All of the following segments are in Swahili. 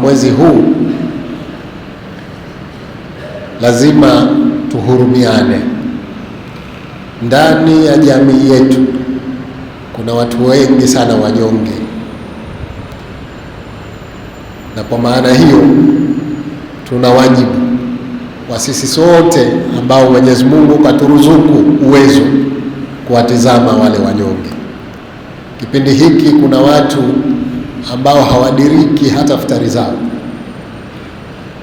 Mwezi huu lazima tuhurumiane. Ndani ya jamii yetu kuna watu wengi sana wanyonge, na kwa maana hiyo tuna wajibu wa sisi sote ambao Mwenyezi Mungu katuruzuku uwezo kuwatizama wale wanyonge. Kipindi hiki kuna watu ambao hawadiriki hata futari zao,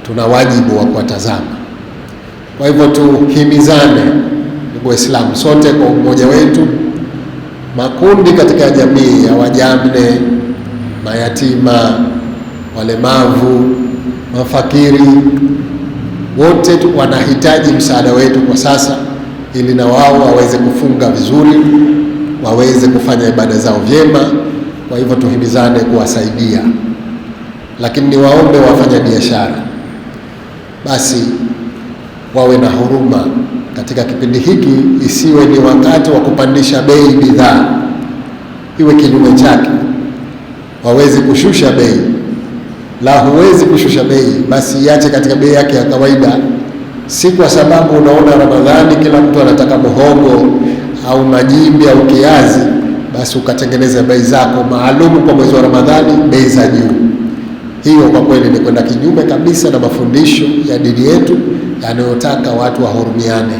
tuna wajibu wa kuwatazama. Kwa hivyo tuhimizane, ndugu Waislamu, sote kwa umoja wetu, makundi katika jamii ya wajane, mayatima, walemavu, mafakiri, wote wanahitaji msaada wetu kwa sasa, ili na wao waweze kufunga vizuri, waweze kufanya ibada zao vyema. Kwa hivyo tuhimizane kuwasaidia, lakini niwaombe wafanya biashara basi wawe na huruma katika kipindi hiki, isiwe ni wakati wa kupandisha bei bidhaa, iwe kinyume chake, waweze kushusha bei. La, huwezi kushusha bei, basi iache katika bei yake ya kawaida, si kwa sababu unaona Ramadhani kila mtu anataka muhogo au majimbi au kiazi, basi ukatengeneza bei zako maalumu kwa mwezi wa Ramadhani, bei za juu. Hiyo kwa kweli ni kwenda kinyume kabisa na mafundisho ya dini yetu yanayotaka watu wahurumiane.